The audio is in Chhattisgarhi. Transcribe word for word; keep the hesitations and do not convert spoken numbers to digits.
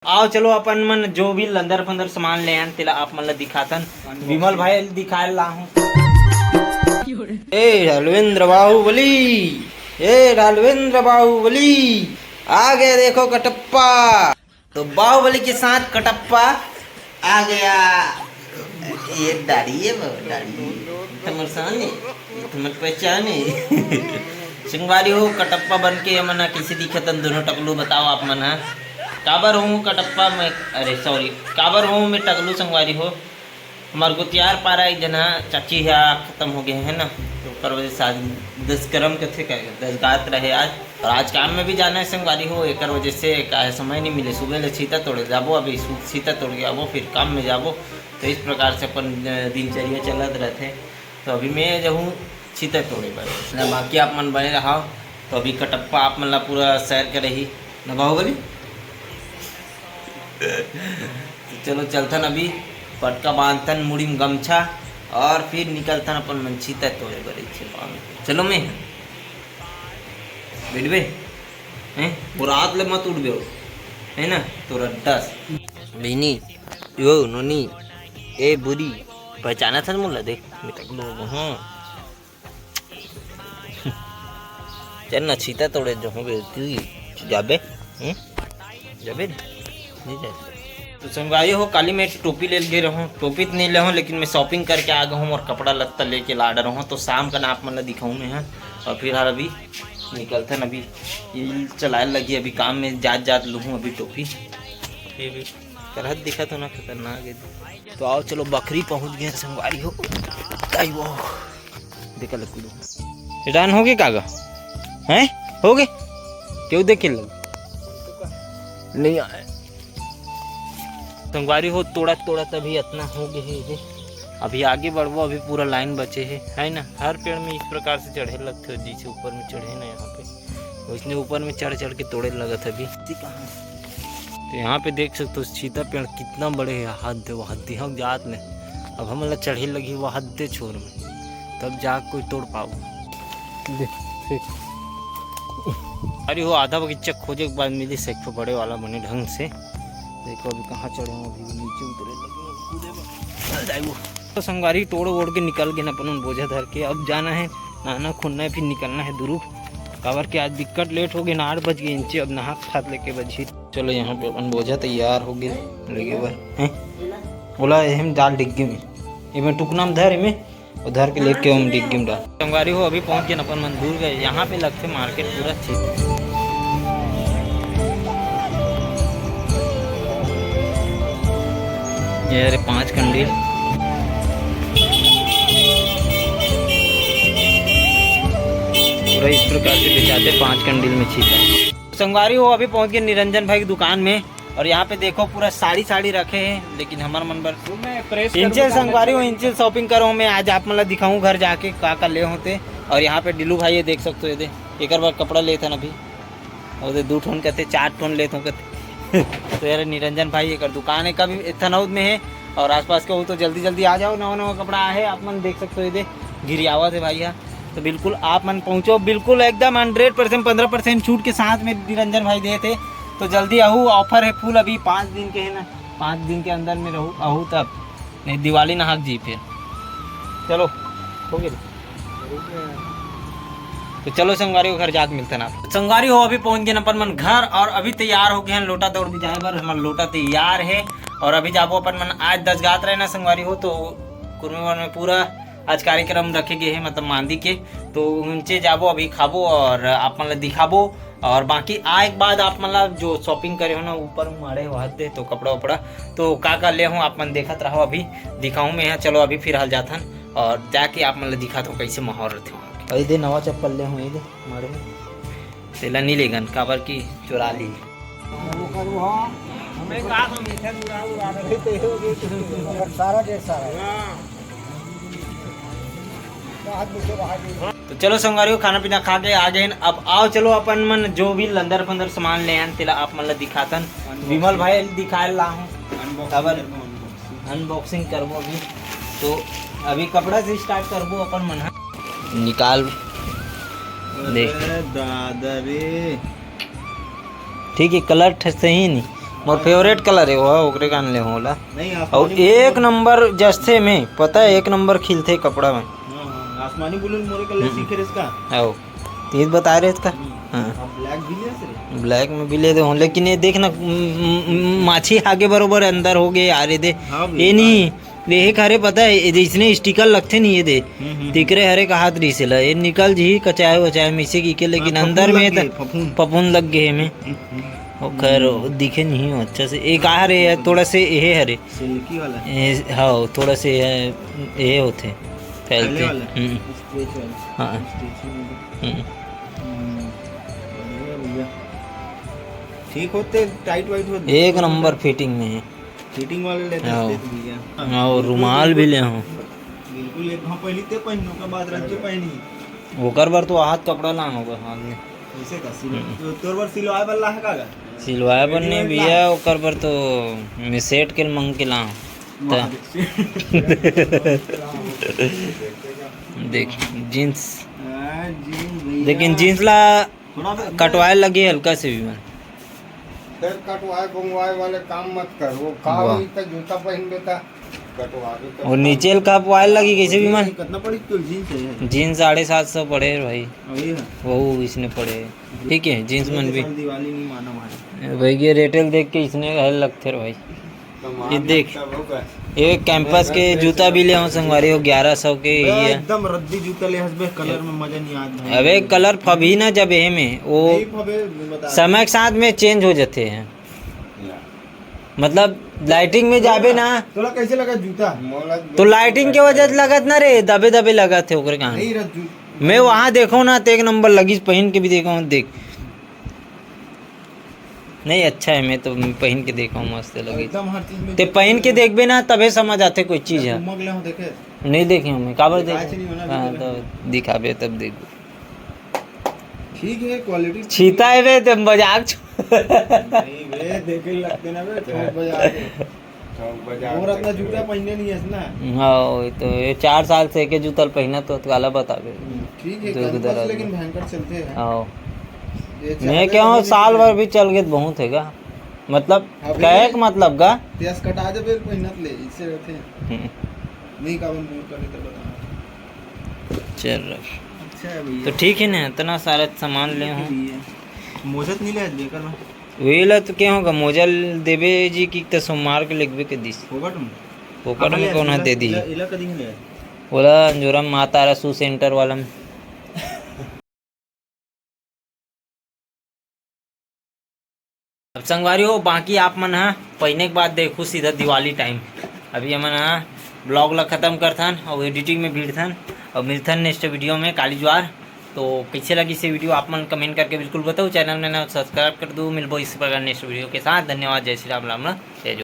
आओ चलो, अपन मन जो भी लंदर फंदर सामान ले आन, तेला आप मन ला दिखाथन। विमल भाई ल दिखाए ला हूँ। ए राघवेंद्र बाहुबली, ए राघवेंद्र बाहुबली, आ गया देखो कटप्पा। तो बाहुबली के साथ कटप्पा आ गया। ये दाढ़ी है, वो दाढ़ी। तुम्हारे सामने, तुम्हारे पहचाने। संगवारी हो, कटप्पा बन के ये मन ह कइसे दिखत हन दोनों टकलू, बताओ आप मन ह। काबर हूँ कटप्पा मैं, अरे सॉरी, काबर हूँ मैं टकलू संगवारी हो। हमार गोतियार पारा एक जना चाची ह खत्म हो गए है ना, तो ओकर वजह से आज दस करम कथे का, दस गात रहे आज। और आज काम में भी जाना है संगवारी हो, एकर वजह से का है समय नहीं मिले। सुबह ले छीता तोड़े जाबो, अभी सु-, छीता तोड़ के आबो, फिर काम में जाबो। तो इस प्रकार से अपन, अ, दिनचर्या चलत रहथे। तो अभी मैं जाहूँ छीता तोड़े बर, ना बाकी आप मन बने रहा। तो अभी कटप्पा आप मन ला पूरा सैर करही ना बाहुबली। तो चलो चलथन, अभी पटका बांधथन मुड़ी में गमछा और फिर निकलथन अपन मन छीता तोड़े बर। चलो मैं बैठबे, हैं? वो रात ले मत उठबे हो, है ना? तो रड्डस। बहिनी, यो नोनी, ए बुरी, पहचाना था मोला? देख, मैं टकलू हूँ। चल ना, छीता तोड़े जो हूँ बे, तू जाबे, हैं? जाबे ना? नहीं जाबे। तो संगवारी हो, काली मैं टोपी ले गे रहूँ, टोपी तो नहीं ले हूँ, लेकिन मैं shopping करके आ गया हूँ और कपड़ा लत्ता लेके ला डर हूँ। तो शाम का ना आप मन ला दिखाऊँ मैं, हाँ। और फिलहाल अभी निकलथन, अभी ये चलाए लगी, अभी काम में जात जात लूहूँ अभी टोपी। ये भी करहत दिखत हो ना, खतरनाक है। तो आओ चलो, बकरी पहुँच गए संगवारी हो। आई वो। देखा लग कुदो। रान हो गए कागा? हैं? हो गए? क्यों देखे लग? नहीं आए। संगवारी हो, तोड़ा तोड़ा तभी इतना हो गए है। अभी आगे बढ़बो, अभी पूरा line बचे है, है ना? हर पेड़ में इस प्रकार से चढ़े लगथे, जैसे ऊपर में चढ़े ना यहाँ पे, वैसने ऊपर में चढ़ चढ़ के तोड़े लगत अभी। तो यहाँ पे देख सकते हो, छीता पेड़ कितना बड़े है, हद है, वो हद है, हम जात में। अब हमन ला चढ़े लगी वो हद छोर में, तब जा कोई तोड़ पाओ। देख, देख। अरे वो आधा बगीचा खोजे के बाद मिली एक ठो बड़े वाला बने ढंग से। देखो अभी कहाँ चढ़े हूँ, अभी नीचे उतरे लगे हूँ, कूदे बर। चल जाए वो। तो संगवारी टोड़ ओड़ के निकल गए अपन बोझा धर के। अब जाना है, नहाना खोलना है, फिर निकलना है दुरुग। काबर के आज दिक्कत late हो गए ना, आठ बज गए इंचे। अब नहा खात लेके बजी। चलो यहाँ पे अपन बोझा तैयार हो गए लगे बर, हैं? बोला एहम डाल डिग्गी में, एमे टुकना में धर, एमे उधर के लेके हम डिग्गी में डाल। संगवारी हो, अभी पहुंच गए अपन मन दुरुग। यहाँ पे लगथे market पूरा चीज। ये रे पाँच कंडील, पूरा इस प्रकार से बेचाते, पाँच कंडील में छीता। संगवारी हो, अभी पहुंच गए निरंजन भाई की दुकान में। और यहाँ पे देखो, पूरा साड़ी साड़ी रखे हैं, लेकिन हमार मन बर इंचे संगवारी हो, इंचे shopping करो। मैं आज आप मन ला दिखाऊँ घर जाके का का ले होते। और यहाँ पे डिलू भाई, ये देख सकते हो, ये दे, एकर बर कपड़ा लेथन अभी। और दे दू ठोन कहते, चार ठोन लेथन कहते। तो यार निरंजन भाई, एकर दुकान है, कभी थनौद में है और आसपास के हो तो जल्दी जल्दी आ जाओ, नवा नवा कपड़ा आहे, आप मन देख सकते हो, ये दे गिरियावत है भाई। हाँ, तो बिल्कुल आप मन पहुँचो, बिल्कुल एकदम hundred percent, पन्द्रह percent छूट के साथ में निरंजन भाई देथे। तो जल्दी आहू, offer है full, अभी पाँच दिन के है ना, पाँच दिन के अंदर में रहू, आहू तब नहीं दिवाली नहाक जी फिर। चलो, हो गया। तो चलो संगवारी हो, घर जात मिलते ना। संगवारी हो, अभी पहुंच गए अपन मन घर और अभी तैयार हो गए हैं लोटा दौड़ भी जाए बर। हमारा लोटा तैयार है और अभी जाबो अपन मन, आज दस गात रहे ना संगवारी हो, तो कुरमे वर में पूरा आज कार्यक्रम रखे गए हैं, मतलब मांदी के। तो उनचे जाबो, अभी खाबो और आप मन ला दिखाबो। और बाकी आए के बाद आप मन ला जो shopping करे हो ना, ऊपर माड़े वहाँ दे तो कपड़ा वपड़ा, तो का का ले हो आप मन देखत रहो, अभी दिखाऊँ मैं यहाँ। चलो अभी फिलहाल जाथन और जाके आप मन ला दिखात हो कैसे माहौल रहते वहाँ के। अरे दे नवा चप्पल ले हो, ये दे माड़े में। तेला नहीं लेगन, काबर की चुरा ली। सारा डेढ़ सारा। तो चलो संगवारी हो, खाना पीना खा के आ गए। अब आओ चलो अपन मन जो भी लंदर फंदर सामान ले आन, तेला आप मन ला दिखातन। विमल भाई दिखाए ला हूँ। Unboxing काबर? Unboxing करबो अभी। तो अभी कपड़ा से start करबो अपन मन ह। निकाल। देख। अरे दादा रे। ठीक है, colour ठ-, सही नहीं। मोर फेवरेट कलर हे वो, ओकरे कान ले होला। नहीं, अउ आसमानी एक नंबर जचथे में, पता है, एक नंबर खिलथे कपड़ा में। हाँ, हाँ, आसमानी ब्लू मोरे कलर हम्म। सीखे रे इसका। आओ, तीन बता रहे इसका। हम्म। हाँ। अब ब्लैक भी ले से। ब्लैक में भी ले दे हूँ, लेकिन ये देखना, म-, म-, म-, माछी आगे बरोबर अंदर हो गए यार, ये दे। हाँ भैया, ये नहीं, ये एक हरे पता है, ये जैसने स्टिकर लगथे नहीं, ये दे। हम्म, हम्म। तिकरे हरे का हाथ रही से ला, ये निकल जी कचाए वचाए में इसे की के, लेकिन हाँ, अंदर फफूंद में लग त गए, फफूंद। फफूंद लग गए में। हम्म, हम्म। ओकर हम्म। दिखे नहीं हो अच्छा से। एक आ हरे है, थोड़ा से ये हरे। सिल्की वाला। ये, हाँ, थोड़ा से ये, ये होथे, फैलथे। पहले वाला? हम्म। स्ट्रेच वाला। हाँ। स्ट्रेच में भी। हम्म। हम्म। बढ़िया भैया। ठीक होते, टाइट वाइट होते। एक नंबर फिटिंग में है। फिटिंग वाले लेते हाँ। थे भैया। हाँ, और बिल्कुल, रुमाल भी बिल्कुल। ले हूँ। बिल्कुल, एक घाव पहली ते पहनो, के बाद रख के पहनी। ओकर बर तो हाथ कपड़ा लान होगा हाथ में। वैसे का सिल-, हम्म। तो तोर बर सिलवाए बर लाहे का गा? सिलवाए बर नहीं भैया, ओकर बर तो मैं सेट के मंग के लाऊं। वाह, त- देख। देख, जींस। हाँ, जींस भैया। लेकिन जींस ला थोड़ा सा कटवाए लगी हल्का से भी मन। फिर कटवाए बंगवाए वाले काम मत कर, वो का वाह। होई त जूता पहन बेटा, कटवा दे तो और नीचे का पवाए लगी कैसे भी मन। कितना पड़ी तो जींस है? जींस साढ़े सात सौ पड़े भाई। वही है। वो इसने पड़े। ठीक है, जींस मन भी। साल दिवाली नहीं माना भाई। भाई ये रेटल देख के इसने हल लगते रहे भाई। तो मान ये देख, लगता होगा। ये कैंपस के जूता भी ले हूँ संगवारी, वो ग्यारह सौ के ही है। एकदम रद्दी जूता ले हंसबे, कलर में मजा नहीं आता भाई। अबे कलर फबही ना जब ये में, वो नहीं फबे, बता। समय के साथ में चेंज हो जाते हैं। मतलब लाइटिंग में जाबे ना। तोला कैसे लगा जूता? तो लाइटिंग के वजह से लगत ना रे, दबे दबे लगत हे ओकरे कहाँ। नहीं रह जू- मैं वहाँ देखो ना, तो एक नंबर लगी, पहन के भी देखो, देख। नहीं, अच्छा है, मैं तो पहन के देखा हूँ, मस्त लगी। एकदम हर चीज में ते पहन के देखबे ना, तबे समझ आते कोई चीज है। तुम अगले हो देखे? नहीं देखे हूँ मैं, काबर देखे? नहीं होना हाँ, तो दिखाबे तब देखबे। ठीक है, क्वालिटी छीता है बे, ते मजाक छो-, नहीं बे, देखे लगते ना बे, चौक बाजार के। चौक बाजार मोर अतना जूता पहनने नहीं है ना। हाँ, वही तो, ये चार साल से एक ही जूता पहना तो काला बताबे। ठीक है, दो कैंपस दराज लेकिन में। भयंकर चलते हैं। हाँ। ये मैं चादर क्या हूँ, वाली साल भर भी चल गए तो बहुत है का? मतलब, अबे कहे के मतलब का? तेज कटा जब पहनत ले, इससे रहते हैं। हम्म। नहीं, काबर मोर करे तो बता। चल रहा। अच्छा है भैया। तो ठीक है ना, इतना सारा सामान ले ठीक है हूँ। भैया। मोजा तो नहीं ले आज लेकर ना। वेला तो क्या होगा, मोजा ल-, देबे जी की तो सोमवार के लेगबे के दिस। फोकट में? फोकट में कौन है दे दी? इला, इला कदी ले? ओला अंजोरा में माँ तारा शू सेंटर वाला में। अब संगवारी हो, बाकी आप मन ह पहिने के बाद देखू सीधा दिवाली टाइम। अभी हमन ह ब्लॉग ला खत्म करथन और एडिटिंग में भिड़थन और मिलथन नेक्स्ट वीडियो में। काली जुआर। तो कैसे लगी से वीडियो आप मन कमेंट करके बिल्कुल बताओ। चैनल में ना सब्सक्राइब कर दो। मिलबो इस प्रकार नेक्स्ट वीडियो के साथ। धन्यवाद। जय श्री राम, राम राम, जय जोहार।